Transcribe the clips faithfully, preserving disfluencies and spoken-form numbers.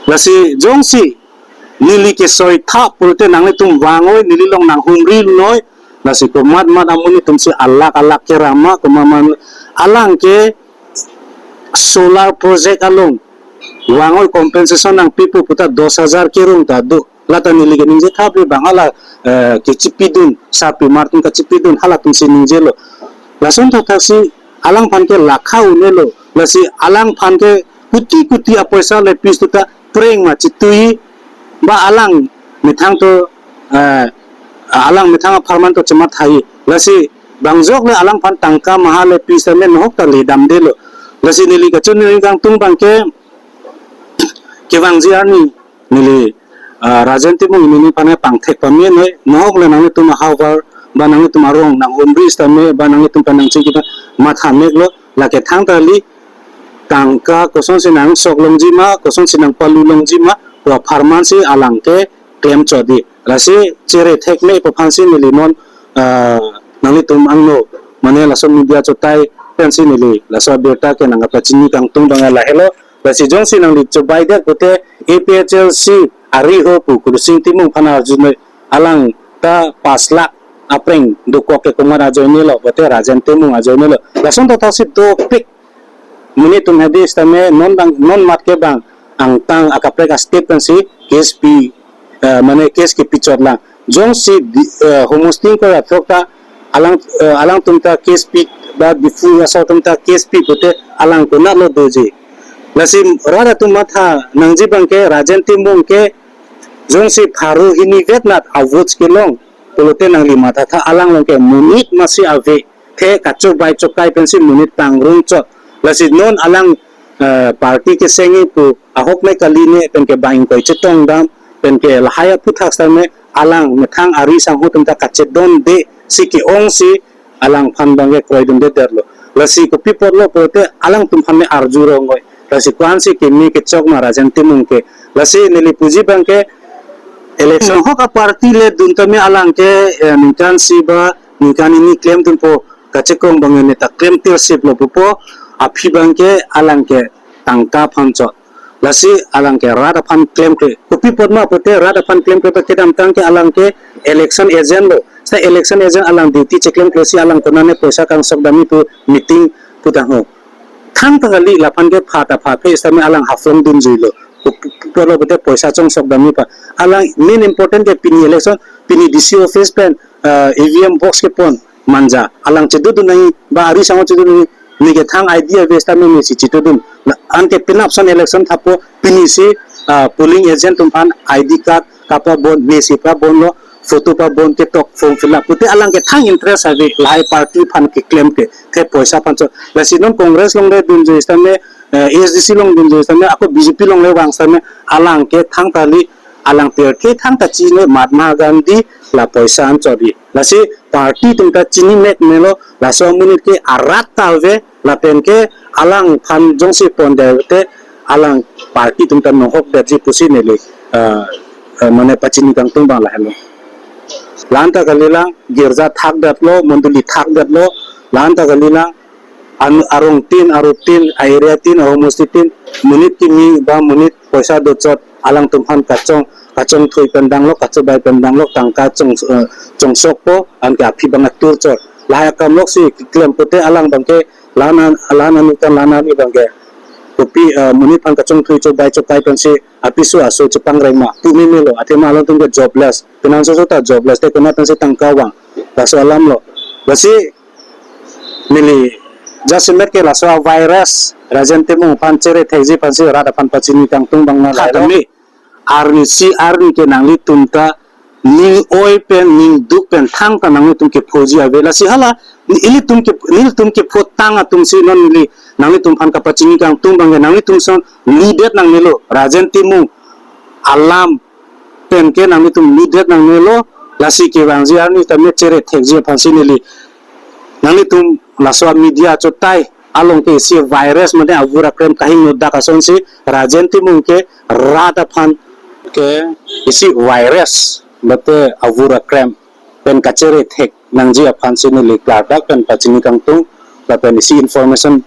Lasi jongsi neli kesoi thap pulote nanglitum vangoi, neli along nanghumri noi. Lasi komat mat amonit atumsi alak alak keram ma, komat mat alang ke solar project along vangoi, compensation nangpipo puta dos hajar kerung ta do. Lata neli keningje thap le bang hala, eh, kechipidun, sarpimar atum kachipidun, halatumsi ningjelo. Lason thothaksi alangphan ke lakha un-elo. Lasi alangphan ke kuti kuti apoisa le pis tuta preng ma chitui, ba alang methang to, eh, alang methang apharman to chemathaji. Lasi bangjok le alangphan tangka maha le pis ta men hok ta le damdelo. Lasi neli kachini kangtung abang ke kevangji arni neli, ah, Rajen Timung neli phan pangthek pame noi, mohok le nanglitum ahavar, ba nanglitum arong nanghumri sitame, ba nanglitum pen nangchingki ta matha meklo, lake thangta kali tangka kosonsi nangsok longji ma, kosonsi nangpalu longji ma, pu apharmansi alang ke klem chot di. Lasi chere thek me pu aphansi neli non, ah, nanglitum angno, mane laso media chotai pensi neli laso abirta ke nangkapachini kangtung abang lahelo. Lasi jongsi nangli chobaidet pute A P H L C ari ho pu Kursing Timung phan arjunoi, alang ta pas lakh apreng dokok ke komat ajoinelo, pute Rajen Timung ajoinelo. Lason thothaksi dopik monit atum hedi sitame non bang, non mat ke bang angtang akaprek a-step pensi case pi, eh, mane case kepi chot lang. Jongsi di, eh, Homosting ko athok ta alang, eh, alangtum ta case pi, ba Diphu aso atum ta case pi pute alang konatlo doji. Lasi rat atum matha nangji abang ke Rajen Timung ke jongsi pharo hini vet nat a-votes kelong pulote nangli mathatha, alang along ke monit masi ave, the kachobai chokai pensi monit pangrung chot. Lasi non alang, eh, party kesengji pu ahok ne kali ne pen ke bang ingkoi chetong dam, pen ke lahai aphuthak sitame alang methang ari sangho atum ta kachedondesi ke-ongsi alangphan abang ke kroidunde detlo. Lasi kopi apotlo pulote alangtum aphan ne arju rongoi. Lasi ko-ansi keme kechok ma Rajen Timung ke. Lasi neli puji abang ke election hok a-party le dun tame alang ke, eh, ningkan isi ba ningkan hini klemdunpo, kachekong abang ne ta klem tirsiplo pupo, aphi abang ke alang ke tangka aphan chot. Lasi alang ke rat aphan klemkle. Kopi apot ma pute rat aphan klemkle pa kedamtang ke alang ke election agent lo. Seta election agent alang duty cheklemklesi alang konane poisa kangsok damji pu meeting putang ho. Thangta kali laphan ke pha ta pha phe sitame alang Haflong dunjuilo. Kopi apotlo pute poisa chongsok damji pa. Alang main important ke pini election, pini D C office pen, eh, E V M box kepon manja. Alang chedodun nangji, ba ari sangho chedodun nangji, neke thang I D ave sitame nesi chedodun. La, anke penap ason election thappo, pinisi, ah, polling agent atum aphan I D card kapabon, nesi pabonlo, photo pabon ketok, form fill up. Pute alang ke thang interest ave, lahai party aphan keklem ke, the poisa aphan chot. Lasi non Congress along le dunji sitame, eh, A S D C along dunji sitame, ako B J P along le vang sitame, alang ke thangta kali, alang pirthe thangta chini Mahatma Gandhi la poisa an chot di. Lasi party atum ta chini mek melo, laso amonit ke arat ta ave, lapen ke alangphan jongsi pon dei te alang party atum ta nohok detji pusi neli, eh, eh, mane pachini kangtung abang lahelo. La-anta kalilang, girja thakdetlo, mondoli thakdetlo, la-anta kalilang, an, arong tin, aro tin, a-area tin, ahomosti tin, monit kimi ba monit poisa dochot, alangtum aphan kachong, kachongthui pen danglo, kachobai pen danglo, tangka chong, eh, chongsokpo, anke aphi abang atur chot. Lahai akam loksi keklem pute alang abang ke, la-an, la-an aningkan la-an arni abang ke. Kopi, eh, monit aphan kachongthui chobai chokai pensi, apiso aso chepangreng ma, pu memelo, athema alangtum ke jobless, penang soso ta jobless, te konat pensi tangka vang, laso alamlo. Lasi neli jasemet ke laso a-virus, Rajen Timung aphan chere thekji aphansi rat aphan pachini kangtung abang lahelo. Khatame, arnisi arni ke nanglitum ta ning oi pen, ning duk pen thangta nanglitum kephoji ave. Lasi hala, ilitum ke, nelitum kephotang atumsi non neli nanglitum aphan kapachini kangtung abang ke nanglitum ason ludet nangnelo. Rajen Timung alam pen ke nanglitum ludet nangnelo, lasi kevangji arni tame chere thekji aphansi neli nanglitum laso media chotai along ke isi virus mate avur akrem kahingno dak asonsi Rajen Timung ke rat aphan ke isi virus mate avur akrem pen kachere thek nangji aphansi neli klardak pen pachini kangtung, lapen isi information,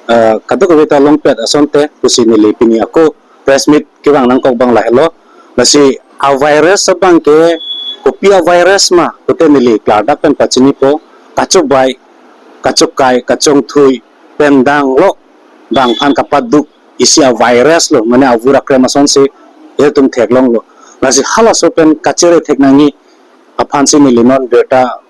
eh, kadokave ta longpet asonte pusi neli pini ako press meet kevang nangkok abang lahelo. Lasi a virus abang ke kopi a virus ma pute neli klardak pen pachinipo, kachobai, kachokai, kachongthui, pen dang lo, bang aphan kapaduk isi a virus lo, mane avur akrem asonsi ilitum theklonglo. Lasi halaso pen kachere thek nangji aphansi neli non birta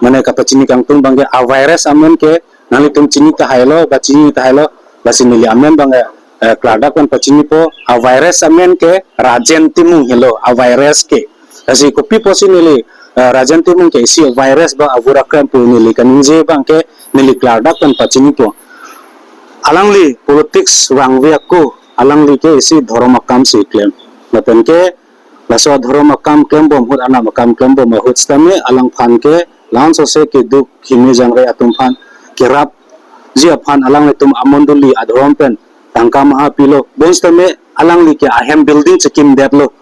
mane kapachini kangtung abang ke a virus amen ke nanglitum chini tahailo, ba chini tahailo, lasi neli amen abang ke, eh, klardak pen pachinipo, a virus amen ke Rajen Timung helo, a virus ke. Lasi kopi pusi neli, eh, Rajen Timung ke isi virus ba avur akrem pu neli kaningje abang ke neli klardak pen pachinipo. Alangli politics vangve ako, alangli ke isi dhorom akam si klem. Lapen ke laso dhorom akam klembom ahut, anam akam klembom ahut sitame alangphan ke lason sose keduk hini jangre atum aphan kerapji aphan alanglitum amondoli adhorom pen tangka maha pilo. Bonsitame alangli ke ahem building chekimdetlo.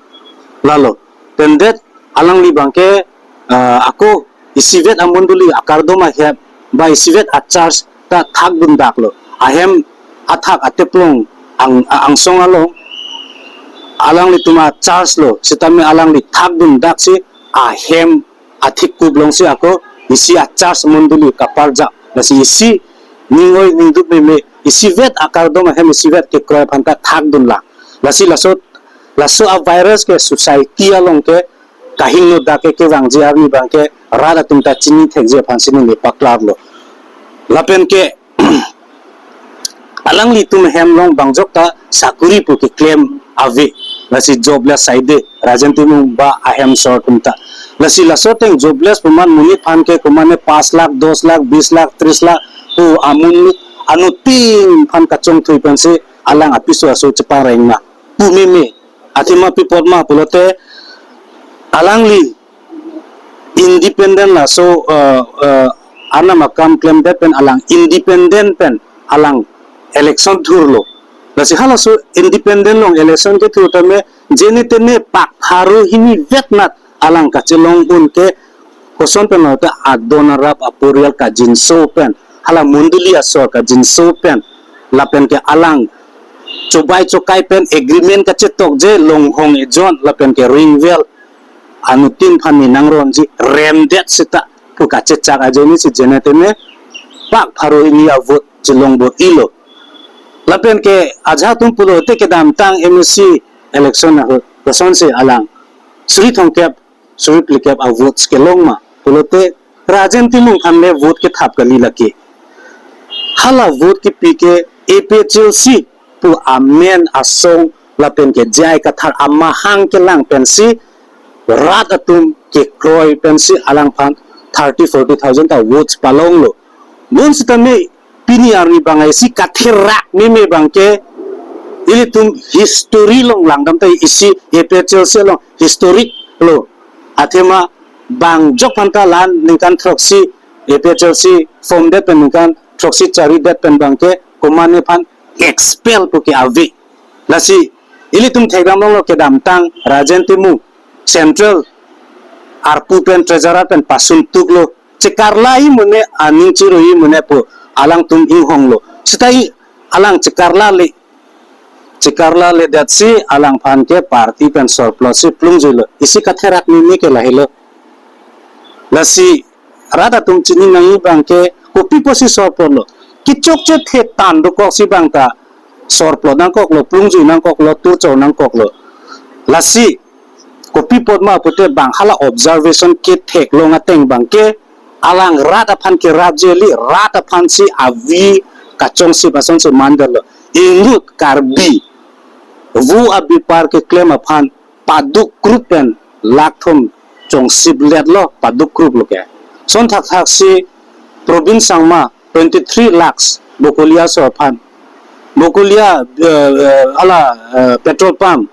Lalo. Pen det alangli abang ke, ah, ako isivet amondoli akardom ahem ba isivet a church ta thakdundaklo. Ahem athak ateplong ang, angsong along alanglitum a church lo, sitame alangli thakdundaksi ahem athik kup alongsi ako isi a church mondoli kaparjap. Lasi isi ning-oi ningduk meme, isivet akardom ahem isivet kekroi aphan ta thakdunlang. Lasi laso, laso a virus ke society along ke kahingno dak ke kevangji arni abang ke rat atum ta chini thekji aphansi neli paklarlo. Lapen ke alanglitum ahem along bang jok ta sakuri pu keklem ave. Lasi jobless side Rajen Timung ba ahem asor atum ta. Lasi laso ateng jobless pu amonit aphan ke komatne pas lakh, dos lakh, bis lakh, tris lakh pu amonit anuttin aphan kachongthui pensi alang apiso aso chepareng ma pu meme. Athema pi apot ma pulote alangli independent laso, eh, eh, anam akam klemdet pen alang independent pen alang election thurlo. Lasi halaso independent along election kethur tame jene tene pak pharo hini vetnat alang kachelong un ke koson pen lote adon arap aporial kajinso pen, hala mondoli asor kajinso pen, lapen ke alang chobai chokai pen agreement kachetokje longhong ejon lapen ke ringvel anuttin aphan ni nangronji remdet seta pu kachechak ajoine si jene tene pak pharo hini a vote chelong bor-ilo. Lapen ke ajahak atum pulote kedamtang M A C election ahut kosonsi alang suri thomkep suri phlikep a votes kelong ma pulote Rajen Timung aphan le vote kethap kali lake. Hala vote kepi ke A P H L C pu amen asong lapen ke J I Kathar amahang kelang pensi rat atum kekroi pensi alangphan thirty forty thousand ta votes palonglo. Bonsitame pini arni abang isi katherak meme abang ke ilitum history along langdam ta isi A P H L C along historic lo. Athema bang jok aphan ta la-an ningkan throksi A P H L C form det pen ningkan throksi chari det pen abang ke komatne aphan expel pu ke ave. Lasi ilitum thekdam longlo kedamtang Rajen Timung central arpu pen treasurer pen pasun tuklo. Chekarla-i mune, aning chirui mune pu alangtum inghonglo. Seta i alang chekarla le, chekarla le detsi alangphan ke party pen sorplotsi plungjuilo. Isi katherak meme ke lahelo. Lasi rat atum chini nangji abang ke kopi pusi sorplotlo. Kechokche thetan dokoksi abang ta sorplot nangkoklo, plungjui nangkoklo, turcho nangkoklo. Lasi kopi apot ma pute bang hala observation ketheklong ateng abang ke alang rat aphan kerapji kali, rat aphansi avi kachongsip asonsi mandetlo. Inut Karbi vo abepar keklem aphan paduk krup pen lakh thom chongsipletlo, paduk krup lo ke. Lason thakthaksi Probin Sangma twenty three lakhs Bokolia asor aphan. Bokolia, eh, eh, hala, eh, petrol pump,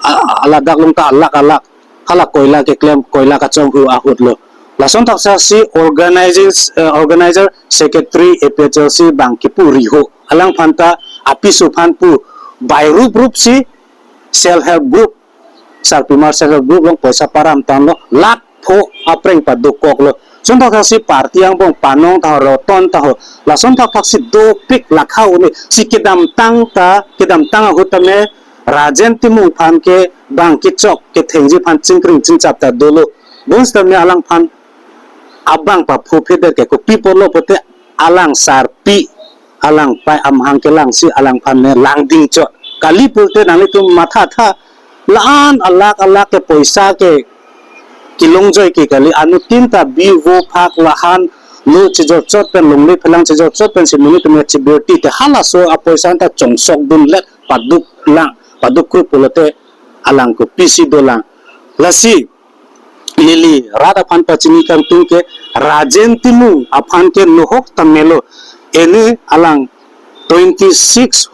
a-, a-, ladak along ta alak alak hala koila keklem, koila kachonghu ahutlo. Lason thakthaksi organizing, eh, organizer secretary A P H L C abang kipu riho. Alangphan ta apiso aphan pu bai rup rup si self help group, sarpimar self help group along poisa paramtanglo, lakh pho apreng padokoklo. Lason thakthaksi party angbong panong taho, roton taho. Lason thakthaksi dopik lakha une si kedamtang ta, kedamtang ahut tame Rajen Timung aphan ke bang kechok kethengji aphan chingkring chingchap ta dolo. Bonsitame alangphan abang paphuphedet ke kopi apotlo pulote alang sarpi, alang pai amahang kelangsi alangphan ne langding chot. Kali pulote nanglitum mathatha, la-an alakh alakh ke poisa ke kelongjoi ke kali, anuttin ta bi vo phak lahan lo chejor chot pen, longle phelang chejor chot pensi monit atum chebirti te halaso apoisa ta chongsokdunlet, paduk lang, paduk kru pulote alang kopisi dolang. Lasi neli rat aphan pachini kangtung ke Rajen Timung aphan ke nohok ta melo, ene alang twenty six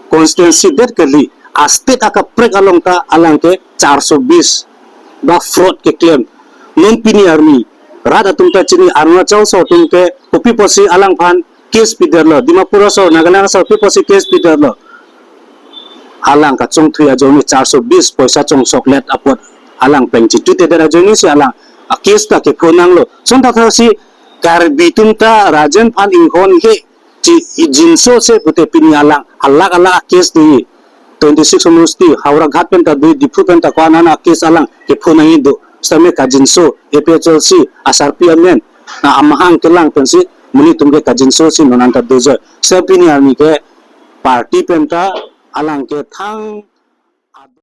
constituency det kali, a state akaprek along ta alang ke char so bis ba fraud keklem. Non pini arni rat atum ta chini, Arunachal aso atum ke kopi pusi alangphan case pidetlo, Dimapur aso, Nagaland aso kopi pusi case pidetlo. Alang kachongthui ajoine char so bis poisa chongsoklet apot alang pen chitutedet ajoinesi alang a case ta kepho nanglo. Sonta thasi Karbi atum ta Rajen aphan inghon he chi ijinso se pute pini alang alakh alakh a case di twenty six homosti, Howraghat pen ta do, Diphu pen ta ko-an an a case alang kepho nangji do. Sitame kajinso A P H L C asarpi amen, na amahang kelang pensi monit atum ke kajinsosi non anta dojoi. Sitame pini arni ke party pen ta alang ke thang